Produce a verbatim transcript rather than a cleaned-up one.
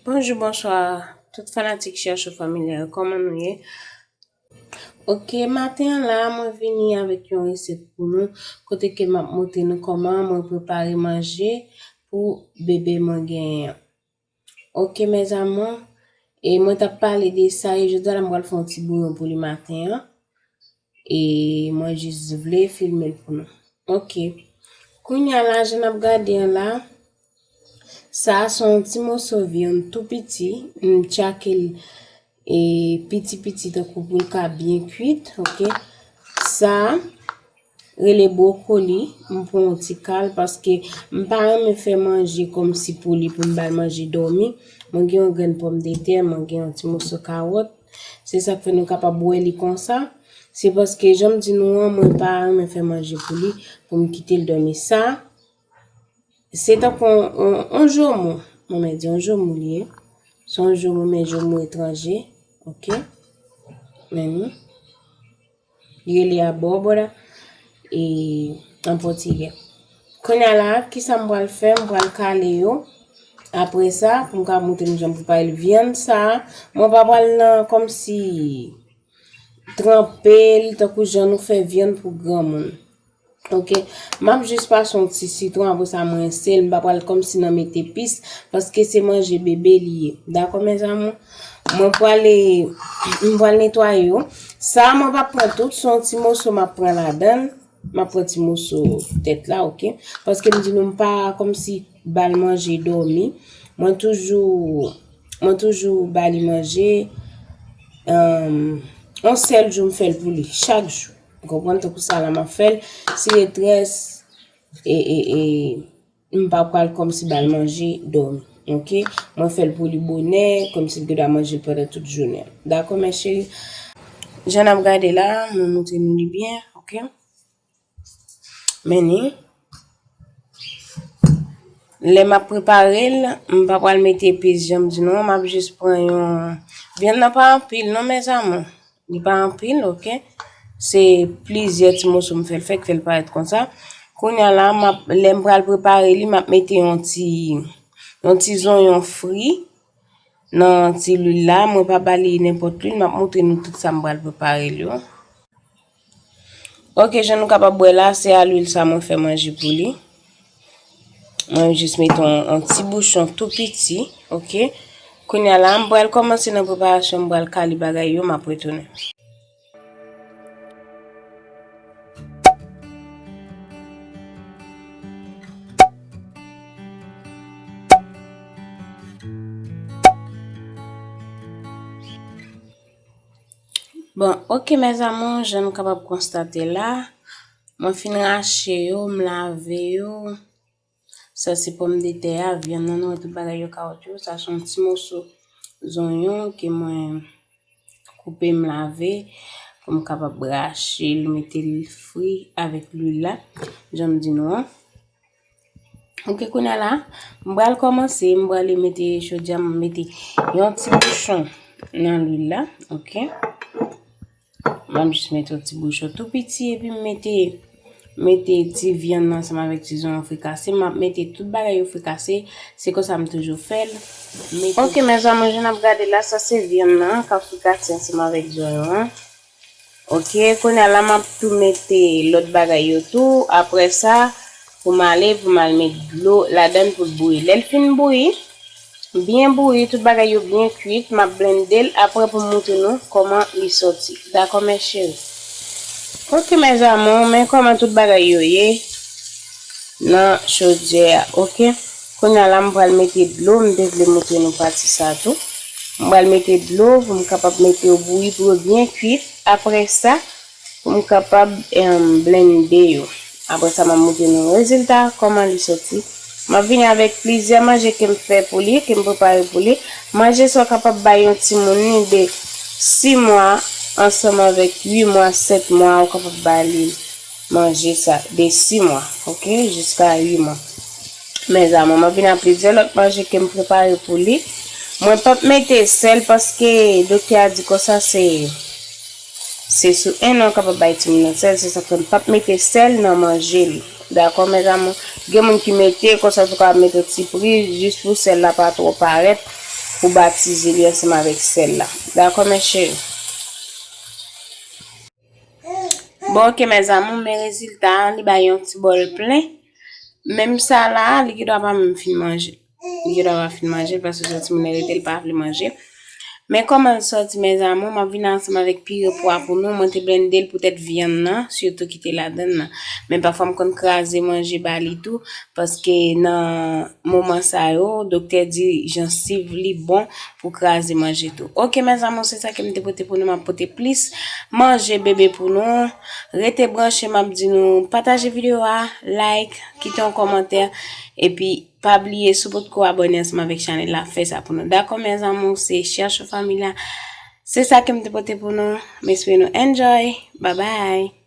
Bonjou, bonswa, tout fanatik Chèchou Fanmilyal, kòman nou ye? Oke, maten an la, mwen vini avèk yon resèt pou nou, kote ke m ap montre nou kòman mwen prepare manje pou bebe mwen genyen an. Oke, mes amours, e mwen t ap pale de sa, e jodi a la, m pral fè yon ti bouyon pou li maten an. E mwen jis vle filme l pou nou. Oke. Kounye a la, jan n ap gade an la, sa a se yon ti moso vyann tou piti. M tchake l, e, piti piti tankou pou l ka byen kuit, oke. Sa a rele bwokoli. M pran yon ti kal paske m pa renmen fè manje kòmsi pou li, pou m ba l manje dòmi. Mwen gen yon grenn pòmdetè, mwen gen yon ti moso kawòt. Se sa k fè nou kapab wè li konsa. Se paske jan m di nou an, mwen pa renmen fè manje pou li, pou m kite l dòmi. Sa, se tankou yon, yon, yon jomo. Mwen mèt di yon jomo li ye. Se yon jomo, men jomo etranje. Oke? Men li rele abòbòd, e, an pòtigè. Kounye a la, kisa m pral fè? M pral kale yo. Apre sa, pou m ka montre nou jan m prepare l. Vyann sa a, mwen pa pral nan kòmsi tranpe l tankou jan nou fè vyann pou granmoun. Oke, m ap jis pase yon ti sitwon, apre sa m rense l, m pa pral kòmsi nan mete epis, paske se manje bebe li ye. Dakò, mes amours? Mwen prale, m pral netwaye yo. Sa a, mwen p ap pran tout, se yon ti moso m ap pran ladan l. M ap pran ti moso tèt la, oke? Paske m di nou, m pa kòmsi ba l manje dòmi. Mwen toujou, mwen toujou ba li manje, um, yon sèl jou m fè l pou li, chak jou. Ou konprann? Tankou sa la m ap fè l. Si l e trè, e, e, e, m pa pral kòmsi ba l manje dòmi. Oke? Mwen fè l pou li bonè, kòmsi l gen dwa manje l pandan tout jounen. Dakò, mes chéries? Jan n ap gade la, mwen montre nou li byen, oke? Men ni. Lè m ap prepare l, m pa pral mete epis jan m di nou an, m ap jis pran yon, vyann nan pa anpil non, mes amours. Li pa anpil, oke? Se plizyè ti moso m fè l fè, k fè l parèt konsa. Kounye a la, m ap, lè m pral prepare li, m ap mete yon ti, yon ti zonyon fri nan ti lwil la. Mwen pa ba li nenpòt lwil, m ap montre nou tout sa m pral prepare l yo. Oke, jan nou kapab wè la, se a lwil sa mwen fè manje pou li. Mwen jis mete yon, yon ti bouchon tou piti, oke. Kounye a la, m pral kòmanse nan preparasyon, m pral kale bagay yo, m ap retounen. Bon, oke, mes amours, jan nou kapab konstate la, mwen fin rache yo, m lave yo. Sa se pòmdetè a, vyann nan, nou wè tout bagay yo, kawòt yo. Sa se yon ti moso zonyon ke mwen koupe, m lave, pou m kapab rache l, mete l fri avèk lwil la, jan m di nou an. Oke, kounye a la, m pral kòmanse, m prale mete chodyè a, m mete yon ti bouchon nan lwil la, oke. M ap jis mete yon ti bouchon tou piti, epi m mete, mete ti vyann nan ansanm avèk ti zonyon frikase. M ap mete tout bagay yo frikase, se konsa m toujou fè l. Mete... Oke, mes amours, jan n ap gade la, sa se vyann nan k ap frikase ansanm avèk zonyon an. Oke, kounye a la, m ap tou mete lòt bagay yo tou. Apre sa, pou m ale, pou m al met dlo ladan l pou l bouyi. Lè l fin bouyi, byen bouyi, tout bagay yo byen kuit, m ap blende l, apre pou m montre nou kòman li sòti. Dakò, mes chéries? Oke, mes amours, men kòman tout bagay yo ye nan chodyè a, oke? Kounye a la, m pral mete dlo, m te vle montre nou pati sa tou. M pral mete dlo pou m kapab mete yo bouyi pou yo byen kuit. Apre sa, pou m kapab, em, blende yo. Apre sa, m ap montre nou rezilta, kòman li soti. M ap vini avèk plizyè manje ke m fè pou li, ke m prepare pou li. Manje sa w kapab bay yon timoun li de sis mwa ansanm avèk uit mwa, sèt mwa, ou kapab ba li manje sa de sis mwa, oke, jiska uit mwa. Mes amours, m ap vin ak plizyè lòt manje ke m prepare pou li. Mwen p ap mete sèl paske doktè a di konsa se, se sou en an w kapab bay timoun nan sèl, se sa k fè m p ap mete sèl nan manje li. Dakò, mes amours? Gen moun ki mete, konsa tou ka mete yon ti pri, jis pou sèl la pa twò parèt. pou batize li ansanm avèk sèl la. Dakò, mes chéris? Bon, ok, mes amours, men rezilta a, li bay yon ti bòl plen. Menm sa la, li gen dwa pa menm fin manje. Li gen dwa pa fin manje, paske se yon timoun rete, li pa vle manje. Men kòman l sòti, mes amours, m ap vin ansanm avèk pire pwa pou nou. Mwen te blende l poutèt vyann nan, sitou ki te ladann nan. Men pafwa m konn kraze manje ba li tou, paske nan moman sa yo, doktè di jansiv li bon pou kraze manje tou. Ok, mes amours, se sa ke m te pote pou nou, m ap pote plis manje bebe pou nou. Rete branche, m ap di nou pataje videyo a, like, kite yon kòmantè, epi pa bliye, si w potko abòne ansanm avèk chanèl la, fè sa pou nou. Dakò, mes amours, se Chèchou Fanmi la. Se sa ke m te pote pou nou. M espere nou enjoy. Bye bye.